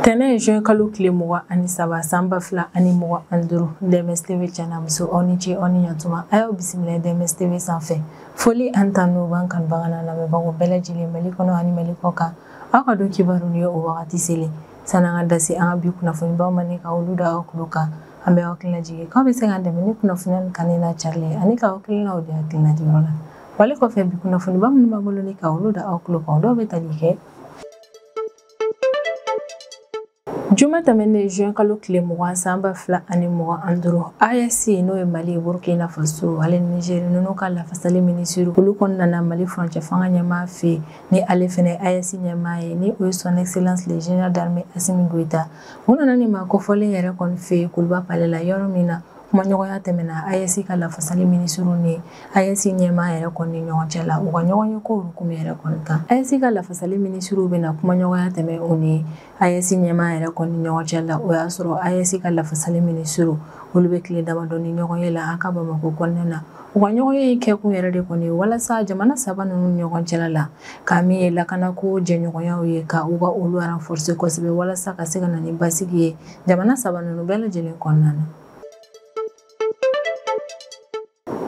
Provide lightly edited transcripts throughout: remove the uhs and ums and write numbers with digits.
Tɛnɛ juin kalo tile 23 san 2025 DMS TV cɛ n'a muso aw ni ce aw ni ɲantuma a y'aw bisimila DMS TV sanfɛ. Foli an tanu b'an kanubaga n'a lamɛnbagaw bɛɛ lajɛlen Mali kɔnɔ ani Mali kɔ kan. Aw ka don kibaru ni ye o wagati selen. Sanni an ka da se an ka bi kunnafonibaw ma ni ka olu da aw tulo kan, an bɛ aw hakili lajigin k'aw bɛ se k'an dɛmɛ ni kunnafoniya nin kanuni n'a carili ye ani k'aw hakilinaw di hakilina diyɔrɔ la. Wale kɔfɛ bi kunnafoniba minnu b'an bolo ni ka olu da aw tulo kan, o dɔw bɛ tali kɛ Juma tɛmɛnen juin kalo tile 20 san 2025 AES n'o ye Mali, Burkina Faso ale ni Niger ninnu ka lafasali minisiri olu kɔni nana Mali furancɛ fanga ɲɛmaa fɛ ni ale fɛnɛ AES ɲɛmaa ye ni o ye son excellence le général d'armée Assimi Goïta. U nana ni maa kofɔlen yɛrɛ kɔni fɛ Kuluba palais la yɔrɔ min na kumaɲɔgɔnya tɛmɛna AES ka lafasali minisiriw ni AES ɲɛmaa yɛrɛ kɔni ni ɲɔgɔn cɛ la u ka ɲɔgɔn ye ko hukumu yɛrɛ kɔni kan. AES ka lafasali minisiriw bɛna kumaɲɔgɔnya tɛmɛ u ni AES ɲɛmaa yɛrɛ kɔni ni ɲɔgɔn cɛ la. O y'a sɔrɔ AES ka lafasali minisiriw olu bɛ tile damadɔ ni ɲɔgɔn ye la an ka Bamakɔ kɔnɔna na. U ka ɲɔgɔn ye kɛkun yɛrɛ de kɔni ye walasa jamana saba ninnu ɲɔgɔn cɛla la ka min ye lakanako jɛɲɔgɔnyaw ye ka u ka olu renforcer kosɛbɛ walasa ka se ka na ni basigi ye jamana saba ninnu bɛɛ lajɛlen kɔnɔna na.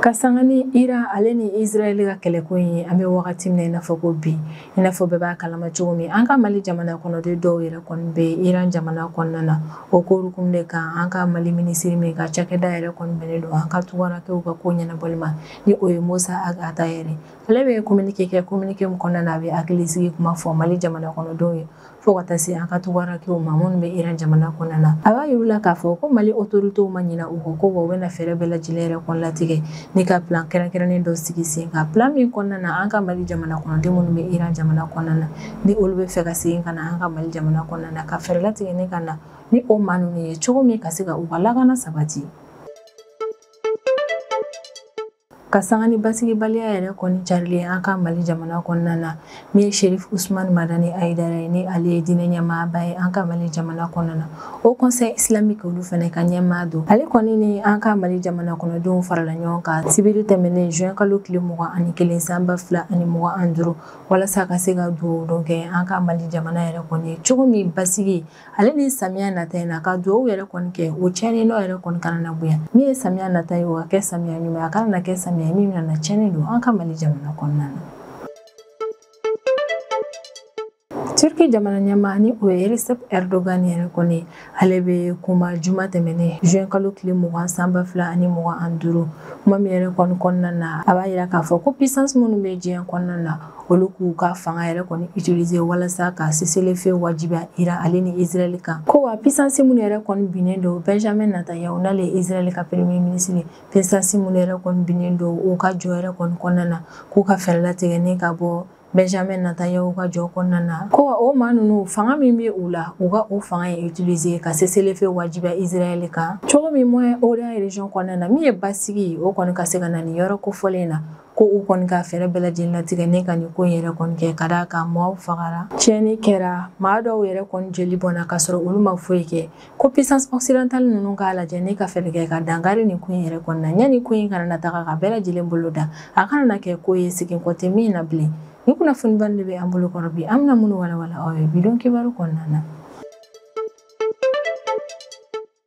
Ka sanga ni Iran ale ni Israël ka kɛlɛko in ye an bɛ wagati min na i n'a fɔ ko bi, i n'a fɔ bɛɛ b'a kalama cogo min an ka Mali jamana kɔnɔden dɔw yɛrɛ kɔni bɛ Iran jamana kɔnɔna na. O ko hukumu de kan an ka Mali minisiri min ka cakɛda yɛrɛ kɔni bɛnnen don an ka tungarankew ka ko ɲɛnabɔli ma ni o ye Musa Ag Attaher. Ale bɛ communiqué kɛ, communiqué min kɔnɔna na a bɛ hakilisigi kuma fɔ Mali jamana kɔnɔdenw ye fo ka taa se an ka tungarankew ma minnu bɛ Iran jamana kɔnɔna na. A b'a yir'u la k'a fɔ ko Mali autorités ma ɲinɛ u kɔ ko wa u bɛna fɛɛrɛ bɛɛ lajɛlen yɛrɛ kɔni latigɛ ni ka plan kɛrɛnkɛrɛnnen dɔ sigi sen kan, plan min kɔnɔna na an ka Mali jamana kɔnɔden minnu bɛ Iran jamana kɔnɔna na ni olu bɛ fɛ ka segin ka na an ka Mali jamana kɔnɔna na ka fɛɛrɛ latigɛ ni ka na ni o maa ninnu ye cogo min ka se ka u ka lakana sabati. Ka sanga ni basigibaliya yɛrɛ kɔni carilen an ka Mali jamana kɔnɔna na, min ye Sherif Usman Madani Hayidara ye ni ale ye diinɛ ɲɛmaaba ye an ka Mali jamana kɔnɔna na, o conseil islamique olu fɛnɛ ka ɲɛmaa don. Ale kɔni ni an ka Mali jamana kɔnɔdenw farala ɲɔgɔn kan sibiri tɛmɛnen juin kalo tile 21 san 2025 walasa ka se ka dugawu don kɛ an ka Mali jamana yɛrɛ kɔni ye cogo min basigi ale ni samiya nata in na ka dugawu yɛrɛ kɔni kɛ o tiɲɛni nɔ yɛrɛ kɔni kana na bonya. Min ye samiya nata ye o ka kɛ samiya ɲuman ye, a kana na kɛ samiya min bɛna na tiɲɛni don an ka Mali jamana kɔnɔna na. Turki jamana ɲɛmaa ni o ye Recep Erdogan yɛrɛ kɔni ale bɛ kuma juma tɛmɛnen juin kalo tile 20 san 2025 kuma min yɛrɛ kɔni kɔnɔna na a b'a yira k'a fɔ ko puissance minnu bɛ diɲɛ kɔnɔna na olu k'u ka fanga yɛrɛ kɔni utiliser walasa ka cessez-le-feu wajibiya Iran ale ni Israël kan. Ko wa puissance minnu yɛrɛ kɔni binnen don Benjamin Netanyahu n'ale ye Israël ka premier ministre ye, puissance minnu yɛrɛ kɔni binnen don u ka jɔ yɛrɛ kɔni kɔnɔna na k'u ka fɛɛrɛ latigɛ ni ka bɔ Benjamin Netanyahu ka jɔ kɔnɔna na. Ko wa o maa ninnu fanga min bɛ u la u ka o fanga in utiliser ka cessez-le-feu wajibiya Israël kan cogo min Moyen-Orient région kɔnɔna na min ye basigi o kɔni ka se ka na nin yɔrɔ kofɔlen na ko u kɔni ka fɛɛrɛ bɛɛ lajɛlen latigɛ ne ka nin ko in yɛrɛ kɔni kɛ ka d'a kan maaw fagara, tiɲɛni kɛra, maa dɔw yɛrɛ kɔni jeli bɔnna ka sɔrɔ olu ma foyi kɛ. Ko puissance occidentale ninnu k'a lajɛ ne ka fɛɛrɛ kɛ ka dankari nin ko in yɛrɛ kɔni na yanni ko in kana na taga ka bɛɛ lajɛlen bolo da, a kana na kɛ ko ye segin kɔ tɛ min na bilen. Ni kunnafoniba de bɛ an bolo kɔrɔ bi, an bɛna minnu walawala aw ye bi don kibaru kɔnɔna na.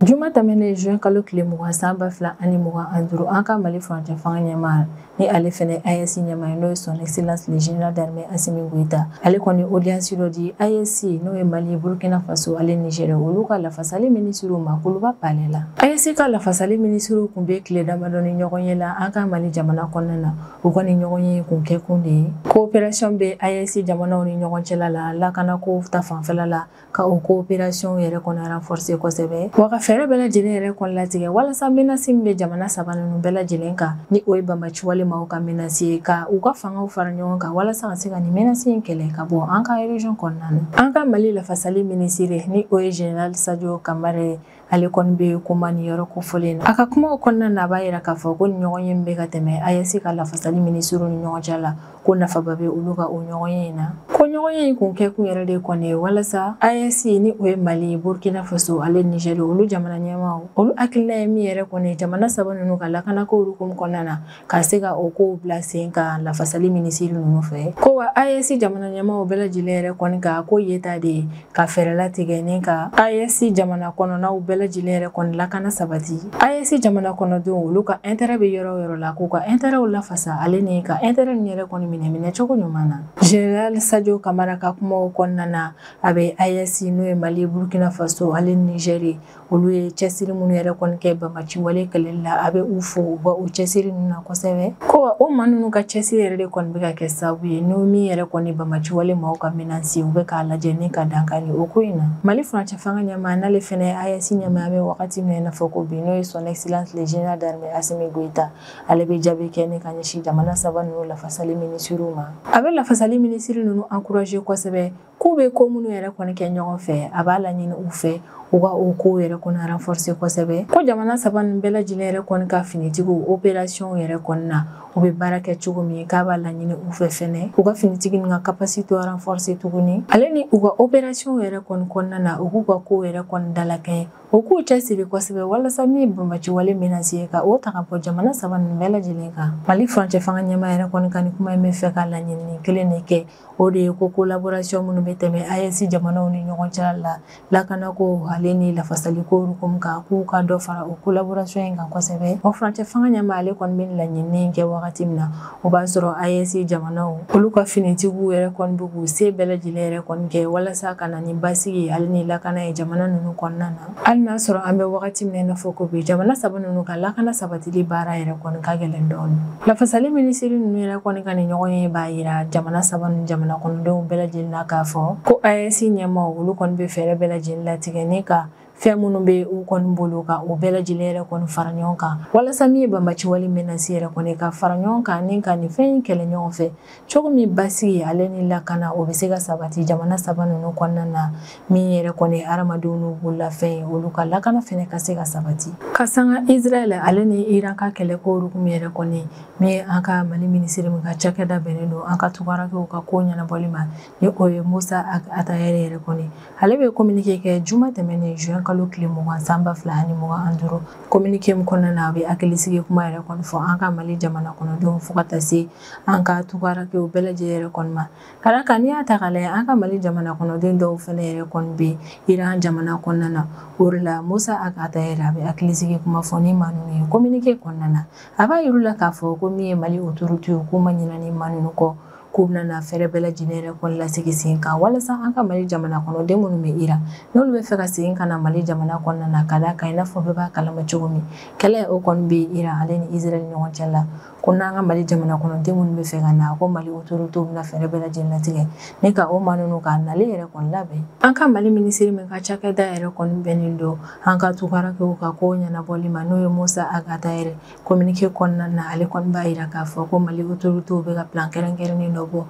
Juma tɛmɛnen juin kalo tile 20 san 2025 an ka Mali furancɛ fanga ɲɛmaa ni ale fɛnɛ AES ɲɛmaa ye n'o ye son excellence le général d'armée Assimi Goïta, ale kɔni audience dɔ di AES n'o ye Mali, Burkina Faso ale Niger olu ka lafasali minisiriw ma Kuluba palais la. AES ka lafasali minisiriw kun bɛ tile damadɔ ni ɲɔgɔn ye la an ka Mali jamana kɔnɔna na. U kɔni ɲɔgɔn ye kun kɛ kun de ye coopération bɛ AES jamanaw ni ɲɔgɔn cɛla la lakanako ta fanfɛla la ka o coopération yɛrɛ kɔni renforcer kosɛbɛ wa ka fɛɛrɛ bɛɛ lajɛlen yɛrɛ kɔni latigɛ walasa menace min bɛ jamana saba ninnu bɛɛ lajɛlen kan ni o ye banbaanciwale maaw ka menace ye ka u ka fangaw fara ɲɔgɔn kan walasa ka se ka nin menace in kɛlɛ ka bɔ an ka région kɔnɔna na. An ka Mali lafasali minisiri ni o ye général Sadio Kamara ye, Ale kɔni bɛ kuma nin yɔrɔ kofɔlen na. A ka kumaw kɔnɔna na, a b'a yira k'a fɔ ko nin ɲɔgɔn ye bɛ ka tɛmɛ AES ka lafasali minisiriw ni ɲɔgɔn cɛ la, ko nafaba bɛ olu ka o ɲɔgɔn ye in na. Ko ɲɔgɔn ye in kun kɛ kun yɛrɛ de kɔni ye walasa AES, ni o ye Mali, Burkina Faso ale Niger, olu jamana ɲɛmaaw, olu hakilina ye min yɛrɛ kɔni ye jamana saba ninnu ka lakanako hukumu kɔnɔna na, ka se ka o kow bila sen kan lafasali minisiri ninnu fɛ. Ko wa AES jamana ɲɛmaaw bɛɛ lajɛlen yɛrɛ kɔni ka ko yeta de ye ka fɛɛrɛ latigɛ ni ka AES jamana kɔnɔnaw bɛɛ lajɛlen yɛrɛ kɔni lakana sabati. AES jamana kɔnɔdenw, olu ka intérêt bɛ yɔrɔ o yɔrɔ la, k'u ka intérêt lafasa ale ni ka intérêt nin yɛrɛ kɔni minɛ cogo ɲuman na. Général Sadio Kamara ka kumaw kɔnɔna na, a bɛ AES, n'o ye Mali, Burkina Faso ale Niger, olu ye cɛsiri minnu yɛrɛ kɔni kɛ banbaci wale kɛlɛli la, a bɛ u fo u ka o cɛsiri ninnu na kosɛbɛ. Ko o maa ninnu ka cɛsiri yɛrɛ de kɔni bɛ ka kɛ sababu ye n'o min yɛrɛ kɔni banbaci wale maaw ka menace, u bɛ k'a lajɛ ni ka dankari o ko in na. Mali furancɛ fanga ɲɛmaa, n'ale fɛnɛ ye AES ɲɛmaa bɛ wagati min na i n'a fɔ ko bi, n'o ye son excellence le général d'armée Assimi Goïta, ale bɛ jaabi kɛ ni ka ɲɛsin jamana saba ninnu lafasali minisiriw ma. A bɛ lafasali minisiri ninnu encourager kosɛbɛ k'u bɛ ko minnu yɛrɛ kɔni kɛ ɲɔgɔn fɛ. A b'a laɲini u fɛ u ka o kow yɛrɛ kɔni renforcer kosɛbɛ. Ko jamana saba ninnu bɛɛ lajɛlen yɛrɛ kɔni ka finitigiw, opération yɛrɛ kɔni na, u bɛ baara kɛ cogo min, k'a b'a laɲini u fɛ fɛnɛ u ka finitigi ninnu ka capacité renforcer tuguni, ale ni u ka opération yɛrɛ kɔni kɔnɔna na, u k'u ka kow yɛrɛ kɔni dalakɛɲɛ, u k'u cɛsiri kosɛbɛ walasa min ye banbaci wale menace ye, ka o ta ka bɔ jamana saba ninnu bɛɛ lajɛlen kan. Mali furancɛ fanga ɲɛmaa yɛrɛ kɔni ka nin kuma in bɛ fɛ ka laɲini kelen de kɛ, o de ye ko collaboration minnu bɛ tɛmɛ AES jamanaw ni ɲɔgɔn cɛ la lakanako ale ni lafasaliko hukumu kan, k'u ka dɔ fara o collaboration in kan kosɛbɛ. O furancɛ fanga ɲɛmaa, ale kɔni bɛ laɲini kɛ wagati min na, o b'a sɔrɔ AES jamanaw, olu ka finitigiw yɛrɛ kɔni bɛ k'u se bɛɛ lajɛlen yɛrɛ kɔni kɛ walasa ka na ni basigi ale ni lakana ye jamana ninnu kɔnɔna na. Hali n'a sɔrɔ an bɛ wagati min na i n'a fɔ ko bi, jamana saba ninnu ka lakana sabatili baara yɛrɛ kɔni ka gɛlɛn dɔɔnin. Lafasali minisiri ninnu yɛrɛ kɔni ka nin ɲɔgɔn ye b'a yira jamana saba ninnu jamana kɔnɔdenw bɛɛ lajɛlen na k'a fɔ ko AES ɲɛmaaw, olu kɔni bɛ fɛɛrɛ bɛɛ lajɛlen latigɛ ni ka fɛn minnu bɛ u kɔni bolo, ka o bɛɛ lajɛlen yɛrɛ kɔni fara ɲɔgɔn kan, walasa min ye banbaci wale menace yɛrɛ kɔni, ka fara ɲɔgɔn kan ni ka nin fɛn in kɛlɛ ɲɔgɔn fɛ cogo min, basigi ale ni lakana, o bɛ se ka sabati jamana saba ninnu kɔnɔna na. Min yɛrɛ kɔni hadamadenw n'u bololafɛn ye, olu ka lakana fɛnɛ ka se ka sabati. Ka sanga Israël ale ni Iran ka kɛlɛ ko hukumu yɛrɛ kɔni, min ye an ka Mali minisiri min ka cakɛda bɛnnen don an ka tunkarankew ka ko ɲɛnabɔli ma, ni o ye Musa Atayɛrɛ yɛrɛ kɔni, ale bɛ communiqué kɛ juma tɛmɛnen, juin kalo tile 20 san 2025. Communiqué min kɔnɔna na, a bɛ hakilisigi kuma yɛrɛ kɔni fɔ an ka Mali jamana kɔnɔdenw, fo ka taa se an ka tunkarankew bɛɛ lajɛlen yɛrɛ kɔni ma. Ka d'a kan n'i y'a ta k'a lajɛ, an ka Mali jamana kɔnɔden dɔw fɛnɛ yɛrɛ kɔni bɛ Iran jamana kɔnɔna na. O de la Musa Atayɛrɛ, a bɛ hakilisigi kuma fɔ ni maa ninnu ye. Communiqué kɔnɔna na, a b'a yir'u la k'a fɔ ko min ye Mali autorité ye, k'u ma ɲinɛ ni maa ninnu kɔ, k'u bɛna fɛɛrɛ bɛɛ lajɛlen yɛrɛ kɔni lasigi sen kan walasa an ka Mali jamana kɔnɔden minnu bɛ Iran, n'olu bɛ fɛ ka segin ka na Mali jamana kɔnɔna na. Ka d'a kan i n'a fɔ bɛɛ b'a kalama cogo min, kɛlɛ o kɔni bɛ Iran ale ni Israël ɲɔgɔn cɛ la, ko n'an ka Mali jamana kɔnɔden minnu bɛ fɛ ka na, ko Mali autorité bɛna fɛɛrɛ bɛɛ lajɛlen latigɛ ni ka o maa ninnu ka nali yɛrɛ kɔni labɛn. An ka Mali minisiri min ka cakɛda yɛrɛ kɔni bɛnnen don an ka tunkarankew ka ko ɲɛnabɔli ma, n'o ye Musa Agatayɛrɛ, communiqué kɔnɔna na, ale kɔni b'a yira k'a fɔ ko Mali autorité bɛ ka plan kɛrɛnkɛrɛnnen dɔ bɔ,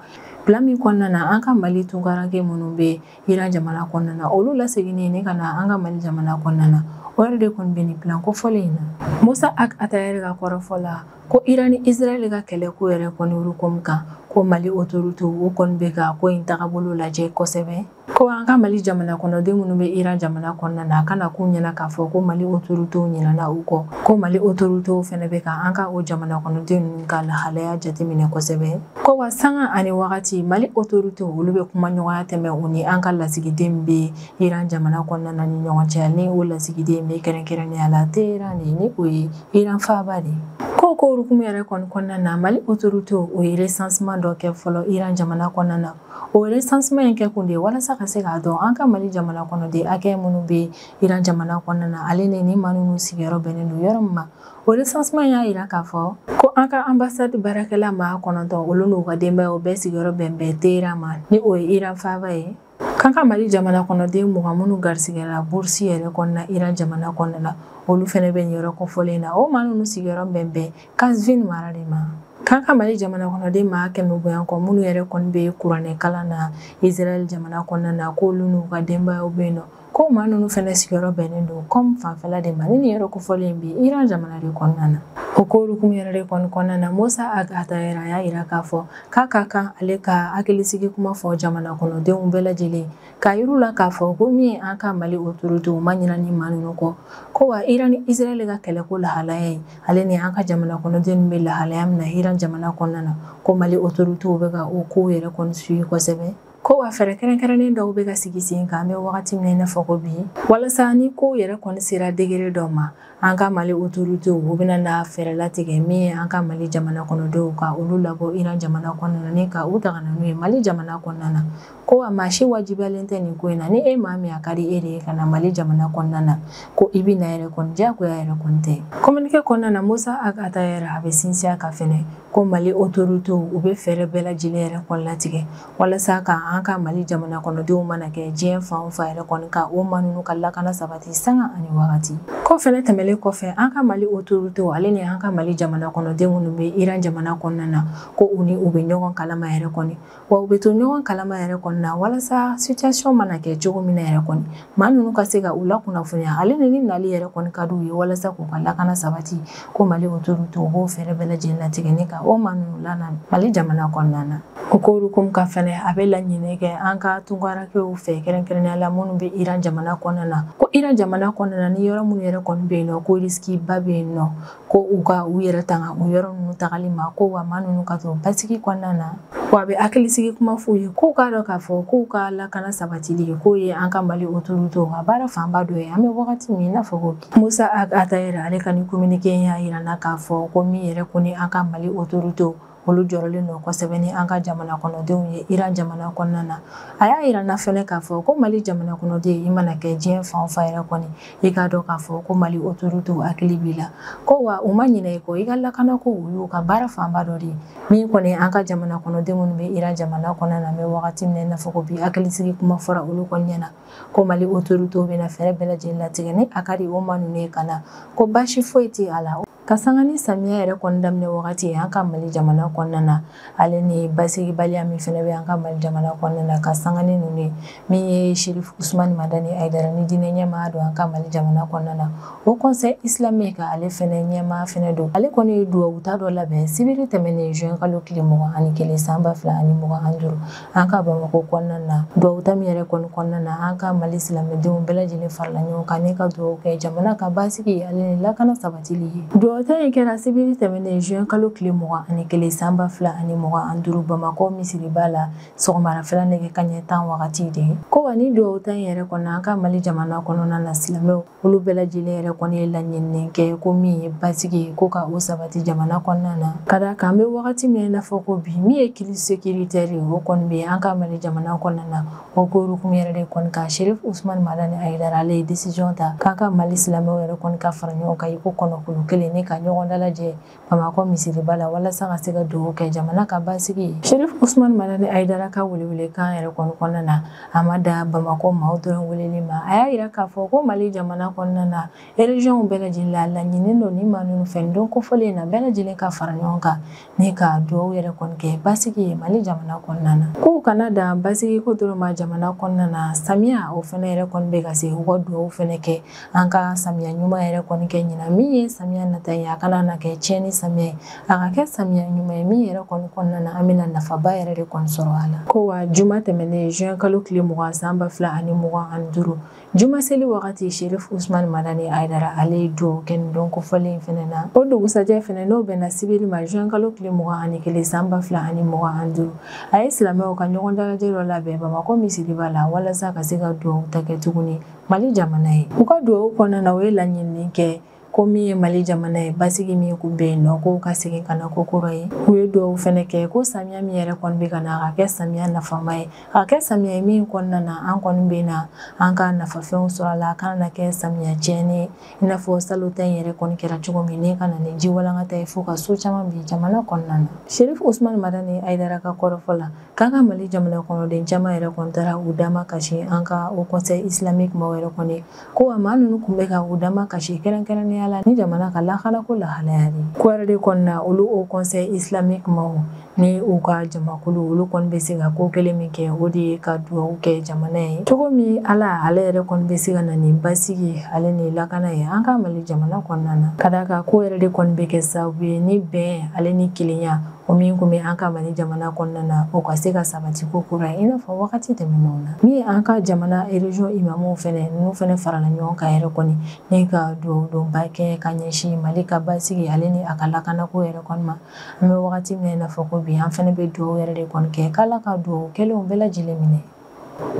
plan min kɔnɔna na, an ka Mali tunkaranke minnu bɛ Iran jamana kɔnɔna na, olu laseginni ni ka na an ka Mali jamana kɔnɔna na, o yɛrɛ de kɔni bɛ nin plan kofɔlen in na. Musa Atayɛrɛ ka kɔrɔfɔ la, ko Iran ni Israël ka kɛlɛ ko yɛrɛ kɔni hukumu kan, ko Mali autorité, o kɔni bɛ ka ko in tagabolo lajɛ kosɛbɛ. Ko an ka Mali jamana kɔnɔden minnu bɛ Iran jamana kɔnɔna na, a kana k'u ɲɛna k'a fɔ ko Mali autorité ɲinɛna u kɔ, ko Mali autorité fɛnɛ bɛ ka an ka o jamana kɔnɔden ninnu ka lahalaya jateminɛ kosɛbɛ. Ko wa sanga ani wagati, Mali autorité, olu bɛ kuma ɲɔgɔnya tɛmɛ u ni an ka lasigiden bɛ Iran jamana kɔnɔna na ni ɲɔgɔn cɛ, ni o lasigiden bɛ kɛrɛnkɛrɛnnenya la Téhéran de, ni o ye Iran faaba de ye. Ko hukumu yɛrɛ kɔni kɔnɔna na, Mali autorité, o ye recensement dɔ kɛ fɔlɔ Iran jamana kɔnɔna na. O recensement in kɛ kun de ye walasa ka se k'a dɔn an ka Mali jamana kɔnɔden hakɛ minnu bɛ Iran jamana kɔnɔna na, ale ni maa ninnu sigiyɔrɔ bɛnnen don yɔrɔ min ma. O recensement y'a yira k'a fɔ ko an ka ambassade baarakɛla maa 9, olu n'u ka denbayaw bɛɛ sigiyɔrɔ bɛn bɛn Téhéran ma, ni o ye Iran faaba ye. K'an ka Mali jamana kɔnɔden 20 minnu garisigɛra bourse yɛrɛ kɔnɔna Iran jamana kɔnɔna na, olu fɛnɛ bɛ nin yɔrɔ kofɔlen na. O maa ninnu sigiyɔrɔ bɛn bɛn Kazvin mara de ma. K'an ka Mali jamana kɔnɔden maa 100 bonya kɔ minnu yɛrɛ kɔni bɛ kuranɛ kalan na Israël jamana kɔnɔna na, k'olu n'u ka denbayaw bɛ yen nɔ. Ko maa ninnu fɛnɛ sigiyɔrɔ bɛnnen don Qom fanfɛla de ma ni nin yɔrɔ kofɔlen bi Iran jamana de kɔnɔna na. O ko hukumu yɛrɛ de kɔni kɔnɔna na, Moussa Ag Attaher a y'a yira k'a fɔ k'a ka kan ale ka hakilisigi kuma fɔ jamana kɔnɔdenw bɛɛ lajɛlen k'a yir'u la k'a fɔ ko min ye an ka Mali autorité ma ɲina ni maa ninnu kɔ, ko wa Iran ni Israël ka kɛlɛko lahalaya ye ale ni an ka jamana kɔnɔdenw bɛ lahalaya min na Iran jamana kɔnɔna na, ko Mali autorité bɛ ka o kow yɛrɛ kɔni suivi kosɛbɛ. Ko wa fɛɛrɛ kɛrɛnkɛrɛnnen dɔw bɛ ka sigi sen kan an bɛ wagati min na i n'a fɔ ko bi, walasa ni kow yɛrɛ kɔni sera degré dɔ ma, an ka Mali autorité u bɛna na fɛɛrɛ latigɛ min ye an ka Mali jamana kɔnɔdenw ka olu labɔ Iran jamana kɔnɔna na ni ka u ta ka na n'u ye Mali jamana kɔnɔna na. Ko wa maa si wajibiyalen tɛ nin ko in na, ni e maa min a ka di e de ye ka na Mali jamana kɔnɔna na, ko i bɛ na yɛrɛ kɔni diyagoya yɛrɛ kɔni tɛ. Communiqué kɔnɔna na, Moussa Ag Attaher a bɛ sinsin a kan fɛnɛ ko Mali autorité u bɛ fɛɛrɛ bɛɛ lajɛlen yɛrɛ kɔni latigɛ walasa ka an ka Mali jamana kɔnɔdenw mana kɛ diɲɛ fan o fan yɛrɛ kɔni ka o maa ninnu ka lakana sabati sanga ani wagati. Ko fɛnɛ tɛmɛlen kɔfɛ, an ka Mali autorité ale ni an ka Mali jamana kɔnɔden minnu bɛ Iran jamana kɔnɔna na, ko u ni u bɛ ɲɔgɔn kalama yɛrɛ kɔni, wa u bɛ to ɲɔgɔn kalama yɛrɛ kɔni na walasa situation mana kɛ cogo min na yɛrɛ kɔni maa ninnu ka se ka u lakunnafoniya ale ni nali yɛrɛ kɔni ka d'u ye walasa k'u ka lakana sabati. Ko Mali autorité u b'o fɛɛrɛ bɛɛ lajɛlen latigɛ ni ka o maa ninnu lana Mali jamana kɔnɔna na. O ko hukumu kan fɛnɛ, a bɛ laɲini kɛ an ka tunkarakɛw fɛ kɛrɛnkɛrɛnnenya la minnu bɛ Iran jamana kɔnɔna na, ko Iran jamana kɔnɔna na ni yɔrɔ minnu yɛrɛ kɔni bɛ yen nɔ ko risque ba bɛ yen nɔ, ko u ka u yɛrɛ tanga o yɔrɔ ninnu tagali ma, ko wa maa ninnu ka to basigi kɔnɔna na. Wa a bɛ hakilisigi kuma f'u ye k'u k'a dɔn k'a fɔ k'u ka lakana sabatili k'o ye an ka Mali autorité ka baara fanba dɔ ye an bɛ wagati min i n'a fɔ ko bi. Moussa Ag Attaher ale ka nin communiqué in y'a yira n na k'a fɔ ko min yɛrɛ kɔni an ka Mali autorité olu jɔrɔlen don kosɛbɛ ni an ka jamana kɔnɔdenw ye Iran jamana kɔnɔna na. A y'a yira n na fɛnɛ k'a fɔ ko Mali jamana kɔnɔden i mana kɛ diɲɛ fan o fan yɛrɛ kɔni, i k'a dɔn k'a fɔ ko Mali autorité hakili b'i la, ko wa u ma ɲinɛ i kɔ, i ka lakanako u y'u ka baara fanba dɔ de ye. Min kɔni an ka jamana kɔnɔden minnu bɛ Iran jamana kɔnɔna na an bɛ wagati min na i n'a fɔ ko bi, hakilisigi kuma fɔra olu kɔni ɲɛna ko Mali autorité bɛna fɛɛrɛ bɛɛ lajɛlen latigɛ ni a ka di o maa ninnu ye ka na, ko baasi foyi tɛ a la. Ka sanga ni samiya yɛrɛ kɔni daminɛ wagati an ka Mali jamana kɔnɔna na, ale ni basigibaliya min fɛnɛ bɛ an ka Mali jamana kɔnɔna na, ka sanga ni ninnu ye min ye Chérif Ousmane Madani Haïdara ni diinɛ ɲɛmaa don an ka Mali jamana kɔnɔna na, o Conseil islamique ale fɛnɛ ɲɛmaa fɛnɛ don. Ale kɔni ye duwawu ta dɔ labɛn sibiri tɛmɛnen juin kalo tile 21 san 2025 an ka Bamakɔ kɔnɔna na. Duwawu ta min yɛrɛ kɔni kɔnɔna na, an ka Mali silamɛdenw bɛɛ lajɛlen farala ɲɔgɔn kan ni ka duwawu kɛ jamana ka basigi ale ni lakana sabatili ye. Duwawu ta in kɛra sibiri tɛmɛnen juin kalo tile 21 san 2025 Bamakɔ misiriba la sɔgɔmarafɛla nɛgɛ kanɲɛ 10 wagati de. Ko wa ni duwawu ta in yɛrɛ kɔni an ka Mali jamana kɔnɔna na, silamɛw olu bɛɛ lajɛlen yɛrɛ kɔni ye laɲini kɛ ko min ye basigi ye ko ka o sabati jamana kɔnɔna na. Ka d'a kan an bɛ wagati min na i n'a fɔ ko bi, min ye crise sécuritaire ye o kɔni bɛ an ka Mali jamana kɔnɔna na. O ko hukumu yɛrɛ de kɔni kan, Chérif Ousmane Madani Haïdara ale ye décision ta k'an ka Mali silamɛw yɛrɛ kɔni ka fara ɲɔgɔn kan i ko kɔnɔkulu kelen ni ka ɲɔgɔn dalajɛ Bamakɔ misiriba la walasa ka se ka duwawu kɛ jamana ka basigi ye. Chérif Ousmane Madani Haïdara ka welewelekan yɛrɛ kɔni kɔnɔna na, a ma da Bamakɔ maaw dɔrɔn weleli ma. A y'a yira k'a fɔ ko Mali jamana kɔnɔna na région bɛɛ lajɛlen la laɲini don ni maa ninnu fɛ nin don kofɔlen in na bɛɛ lajɛlen ka fara ɲɔgɔn kan ni ka duwawu yɛrɛ kɔni kɛ basigi ye Mali jamana kɔnɔna na. K'u kana dan basigi ko dɔrɔn ma jamana kɔnɔna na, samiya o fɛnɛ yɛrɛ kɔni bɛ ka se, u ka duwawu fɛnɛ kɛ an ka samiya ɲuman yɛrɛ kɔni kɛ ɲinan. Min ye samiya nata ye, a kana na kɛ tiɲɛni samiya ye, a ka kɛ samiya ɲuman ye min yɛrɛ kɔni kɔnɔna na an bɛna nafaba yɛrɛ de kɔni sɔrɔ a la. Ko wa juma tɛmɛnen juin kalo tile 20 san 2025 juma seli wagati, Chérif Ousmane Madani Haïdara ale ye duwawu kɛ nin don kofɔlen in fɛnɛ na. O dugusajɛ fɛnɛ n'o bɛnna sibiri ma juin kalo tile 21 san 2025, a ye silamɛw ka ɲɔgɔn dalajɛ dɔ labɛn Bamakɔ misiriba la walasa ka se ka duwawu ta kɛ tuguni Mali jamana ye. U ka duwawu kɔnɔna na, u ye laɲini kɛ ko min ye Mali jamana ye basigi min kun bɛ yen nɔ k'o ka segin ka na ko kɔrɔ ye. U ye duwawu fɛnɛ kɛ ko samiya min yɛrɛ kɔni bɛ ka na, a ka kɛ samiya nafama ye, a ka kɛ samiya ye min kɔnɔna na an kɔni bɛ na an ka nafafɛnw sɔrɔ a la, a kana na kɛ samiya tiɲɛni ye i n'a fɔ salon ta in yɛrɛ kɔni kɛra cogo min ne ka na ni ji walankata ye fo ka so caman bin jamana kɔnɔna na. Chérif Ousmane Madani Haïdara ka kɔrɔfɔ la, k'an ka Mali jamana kɔnɔden caman yɛrɛ kɔni taara u dama kasi an ka o Conseil islamique maaw yɛrɛ kɔni, ko wa maa ninnu kun bɛ ka u dama kasi kɛrɛnkɛrɛnnenya la ni jamana ka lakanako lahalaya de. Ko yɛrɛ de kɔni na, olu o Conseil islamique maaw Ni u ka jamakulu olu kɔni bɛ se ka ko kelen min kɛ, o de ye ka dugawu kɛ jamana ye cogo min Ala ale yɛrɛ kɔni bɛ se ka na ni basigi ale ni lakana ye an ka Mali jamana kɔnɔna na. Ka d'a kan ko yɛrɛ de kɔni bɛ kɛ sababu ye ni bɛn ale ni kelenya o min kun bɛ an ka Mali jamana kɔnɔna na, o ka se ka sabati ko kura ye i n'a fɔ wagati tɛmɛnenw na. Min ye an ka jamana région imamuw fɛnɛ, ninnu fɛnɛ farala ɲɔgɔn kan yɛrɛ kɔni ni ka dugawu donba kɛ ka ɲɛsin Mali ka basigi ale ni a ka lakanako yɛrɛ kɔni ma. An bɛ wagati min na i n'a fɔ ko bi, an fɛnɛ bɛ dugawu yɛrɛ de kɔni kɛ k'Ala ka dugawu kɛlenw bɛɛ lajɛlen minɛ.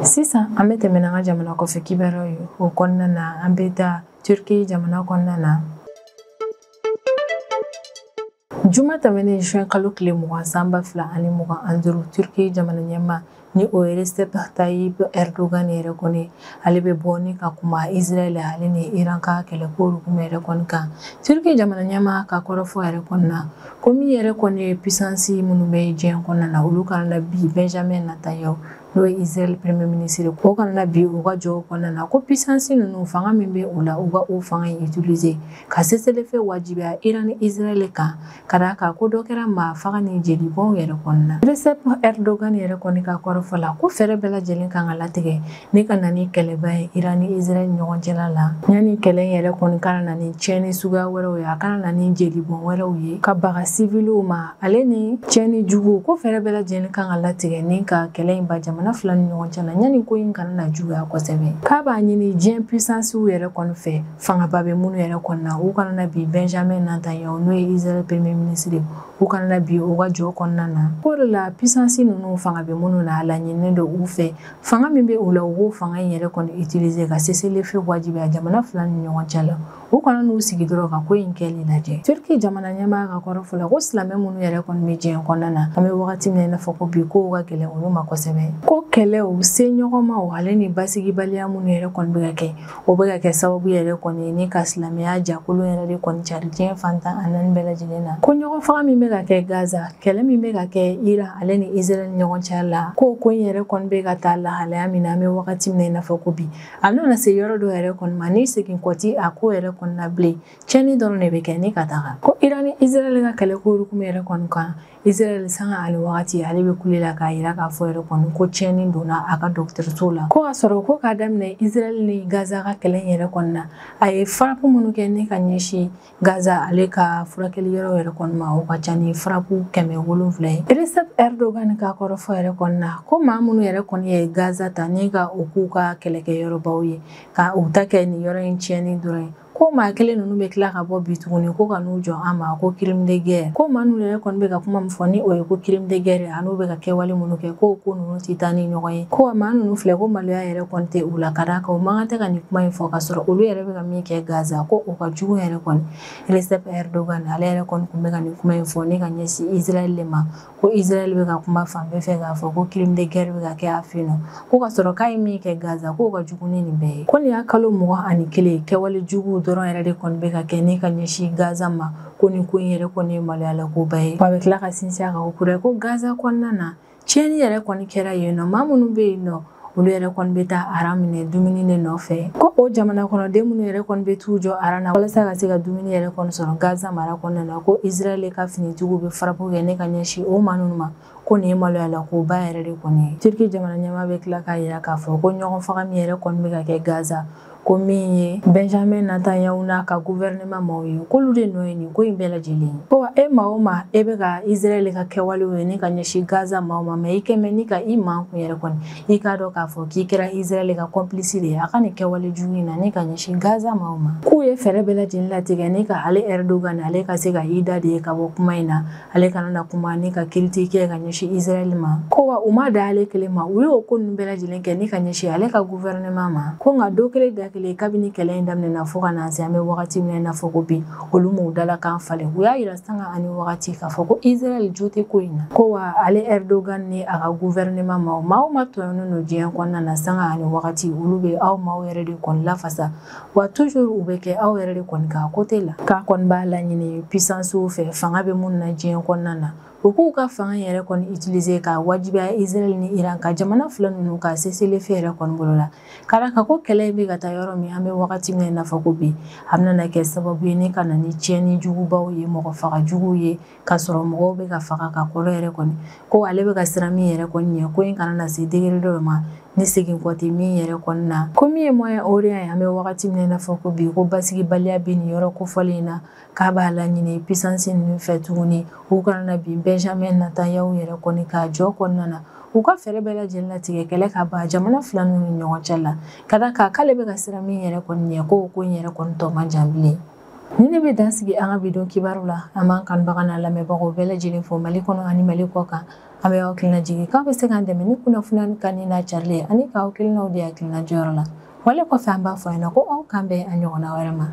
Sisan an bɛ tɛmɛ n'an ka jamana kɔfɛ kibaruyaw ye. O kɔnɔna na, an bɛ taa Turki jamana kɔnɔna na. Juma tɛmɛnen juin kalo tile 20 san 2025, Turki jamana ɲɛmaa ni o ye Recep Tayyip Erdogan yɛrɛ kɔni, ale bɛ bɔ ni ka kuma Israël ale ni Iran ka kɛlɛko hukumu yɛrɛ kɔni kan. Turki jamana ɲɛmaa ka kɔrɔfɔ yɛrɛ kɔni na, ko min yɛrɛ kɔni ye puissance minnu bɛ diɲɛ kɔnɔna na, olu kana na bi Benjamin Netanyahu n'o ye Israël premier ministre, o kana na bi u ka jɔw kɔnɔna na, ko puissance ninnu fanga min bɛ u la, u ka o fanga in utiliser ka cessez-le-feu wajibiya Iran ni Israël kan, ka d'a kan ko dɔ kɛra maa faga ni jelibɔnw yɛrɛ kɔnɔna na. Recep Erdogan yɛrɛ kɔni ka kɔrɔfɔ la, ko fɛɛrɛ bɛɛ lajɛlen kan ka latigɛ ni ka na ni kɛlɛba ye Iran ni Israël ɲɔgɔn cɛla la, yanni kɛlɛ in yɛrɛ kɔni kana na ni tiɲɛni suguya wɛrɛw ye, a kana na ni jelibɔn wɛrɛw ye ka baga siviliw ma ale ni tiɲɛni jugu. Ko fɛɛrɛ bɛɛ lajɛlen kan ka latigɛ ni ka kɛlɛ in ba jamana fila ni ɲɔgɔn cɛ la, yanni ko in kana na juguya kosɛbɛ. K'a b'a ɲini diɲɛ puissancew yɛrɛ kɔni fɛ, fangaba bɛ minnu yɛrɛ kɔni na, u kana na bi Benjamin Netanyahu n'o ye Israël premier ministre, u kana na bi u ka jɔ kɔnɔna na. K'o de la puissance ninnu fanga bɛ minnu na, a laɲininen don u fɛ fanga min bɛ u la, u k'o fanga in yɛrɛ kɔni utiliser ka cessez-le-feu wajibiya jamana fila ni ɲɔgɔn cɛ la, u kana n'u sigi dɔrɔn ka ko in kɛli lajɛ. Turki jamana ɲɛmaa ka kɔrɔfɔ la, ko silamɛ minnu yɛrɛ kɔni bɛ diɲɛ kɔnɔna na, an bɛ wagati min na i n'a fɔ ko bi, kow ka gɛlɛn olu ma kosɛbɛ. Ko kɛlɛw se ɲɔgɔnmaw ale ni basigibaliya minnu yɛrɛ kɔni bɛ ka kɛ, o bɛ ka kɛ sababu yɛrɛ kɔni ye ni ka silamɛya jakolon yɛrɛ de kɔni cari diɲɛ fantan a naani bɛɛ lajɛlen na. Ko ɲɔgɔn faga min bɛ ka kɛ Gaza, kɛlɛ min bɛ ka kɛ Iran ale ni Israël ɲɔgɔn cɛ la, ko in yɛrɛ kɔni bɛ ka taa lahalaya min na, an bɛ wagati min na i n'a fɔ ko bi, a nana se yɔrɔ dɔ yɛrɛ kɔni ma, ni segin kɔ ti a ko yɛrɛ kɔni na bilen, tiɲɛni dɔrɔn de bɛ kɛ ni ka taga. Ko Iran ni Israël ka kɛlɛ ko hukumu yɛrɛ kɔni kan, Israël sanga ani wagati ale bɛ kule la k'a yira k'a fɔ yɛrɛ kɔni ko tiɲɛni donna a ka dɔgɔtɔrɔso la. Ko ka sɔrɔ ko k'a daminɛ Israël ni Gaza ka kɛlɛ yɛrɛ kɔni na, a ye frappe minnu kɛ ni ka ɲɛsin Gaza ale ka furakɛli yɔrɔ yɛrɛ kɔni ma, o ka ca ni frappe 700 ye. Recep Erdogan ka kɔrɔfɔ yɛrɛ kɔni na, ko maa minnu yɛrɛ kɔni ye Gaza ta ni ka o k'u ka kɛlɛkɛyɔrɔbaw ye, ka u ta kɛ nin yɔrɔ in tiɲɛni dɔrɔn ye, ko maa kelen ninnu bɛ tila ka bɔ bi tuguni ko ka n'u jɔ an ma ko crime de guerre. Ko maa ninnu yɛrɛ kɔni bɛ ka kuma min fɔ ni o ye ko crime de guerre, an'u bɛ ka kɛwale minnu kɛ, ko ninnu tɛ taa ni ɲɔgɔn ye. Ko maa ninnu filɛ, ko maloya yɛrɛ kɔni tɛ u la, ka d'a kan u man kan tɛ ka nin kuma in fɔ ka sɔrɔ olu yɛrɛ bɛ ka min kɛ Gaza, ko o ka jugu yɛrɛ kɔni. Recep Erdogan ale yɛrɛ kɔni tun bɛ ka nin kuma in fɔ ni ka ɲɛsin Israël de ma, ko Israël bɛ ka kuma fan bɛɛ fɛ k'a fɔ ko crime de guerre bɛ ka kɛ a fɛ yen nɔ, ko ka sɔrɔ k'a ye min kɛ Gaza, k'o ka jugu ni nin bɛɛ ye. Ko nin y'a kalo 21 kɛwale jugu dɔrɔn yɛrɛ de kɔni bɛ ka kɛ ni ka ɲɛsin Gaza ma, ko nin ko in yɛrɛ kɔni ye maloyala koba ye. Wa a bɛ tila ka sinsin a kan ko kura ye, ko Gaza kɔnɔna na tiɲɛni yɛrɛ kɔni kɛra yen nɔ, maa minnu bɛ yen nɔ olu yɛrɛ kɔni bɛ taa aran minɛ dumuni de nɔfɛ. Ko o jamana kɔnɔden minnu yɛrɛ kɔni bɛ t'u jɔ aran na walasa ka se ka dumuni yɛrɛ kɔni sɔrɔ Gaza mara kɔnɔna na, ko Israël ka finitigiw bɛ frappe kɛ ne ka ɲɛsin o maa ninnu ma, ko nin ye maloyala koba yɛrɛ de kɔni ye. Turki jamana ɲɛmaa bɛ tila k'a yira k'a fɔ ko ɲɔgɔn faga min yɛrɛ kɔni bɛ ka kɛ Gaza, ko min ye Benjamin Netanyahu n'a ka gouvernement maaw ye, k'olu de nɔ ye nin ko in bɛɛ lajɛlen ye. Ko wa e maa o maa e bɛ ka Israël ka kɛwalew ye ni ka ɲɛsin Gaza maaw ma, mɛ i kɛmɛ ni ka i maa kun yɛrɛ kɔni, i k'a dɔn k'a fɔ k'i kɛra Israël ka complice de ye a ka nin kɛwale jugu in na ni ka ɲɛsin Gaza maaw ma. K'u ye fɛɛrɛ bɛɛ lajɛlen latigɛ ni ka ale Erdogan ale ka se ka i da de ye ka bɔ kuma in na, ale kana na kuma ni ka critique kɛ ka ɲɛsin Israël ma. Ko wa u ma da ale kelen ma, u y'o ko ninnu bɛɛ lajɛlen kɛ ni ka ɲɛsin ale ka gouvernement ma. Ko nka don kelen da kelen kabini kɛlɛ in daminɛna fo ka na se an bɛ wagati min na i n'a fɔ ko bi, olu m'u dalakan falen. U y'a yira sanga ani wagati k'a fɔ ko Israël jo tɛ ko in na. Ko wa ale Erdogan ni a ka gouvernement maaw, maa o maa tɔɲɔnnen don diɲɛ kɔnɔna na sanga ani wagati, olu bɛ aw maaw yɛrɛ de kɔni lafasa, wa toujours u bɛ kɛ aw yɛrɛ de kɔni ka côté la. K'a kɔni b'a laɲini puissance fɛ, fanga bɛ minnu na diɲɛ kɔnɔna na, U k'u ka fanga yɛrɛ kɔni utiliser ka wajibiya Israël ni Iran ka jamana fila ninnu ka cessez-le-feu yɛrɛ kɔni bolo la. Ka d'a kan ko kɛlɛ in bɛ ka taa yɔrɔ min, an bɛ wagati min na i n'a fɔ ko bi, a bɛna kɛ sababu ye ni ka na ni tiɲɛni jugubaw ye, mɔgɔ faga juguw ye, k'a sɔrɔ mɔgɔw bɛ ka faga ka kɔlɔ yɛrɛ kɔni. Ko ale bɛ ka siran min yɛrɛ kɔni ɲɛ, ko in kana na se degré dɔ ma ni segin kɔ tɛ min yɛrɛ kɔni na. Ko min ye Moyen-Orient ye, an bɛ wagati min na i n'a fɔ ko bi, ko basigibaliya bɛ nin yɔrɔ kofɔlen in na, k'a b'a laɲini puissance ninnu fɛ tuguni u kana na bin Benjamin Netanyahu yɛrɛ kɔni ka jɔ kɔnɔna na, u ka fɛɛrɛ bɛɛ lajɛlen latigɛ kɛlɛ ka ban jamana fila ninnu ni ɲɔgɔn cɛ la. Ka d'a kan k'ale bɛ ka siran min yɛrɛ kɔni ɲɛ, k'o ko in yɛrɛ kɔni tɔ man jan bilen. Ni ne bɛ dan sigi an ka bi don kibaru la, an b'an kanubaga n'a lamɛnbagaw bɛɛ lajɛlen fo Mali kɔnɔ ani Mali kɔ kan. An bɛ aw hakilina jigin k'aw bɛ se k'an dɛmɛ ni kunnafoniya kan ni n'a carilen ani k'aw hakilinaw di hakilina jɔyɔrɔ la. Wale kɔfɛ, an b'a fɔ ɲɛna ko aw kan bɛn a ɲɔgɔnna wɛrɛ ma.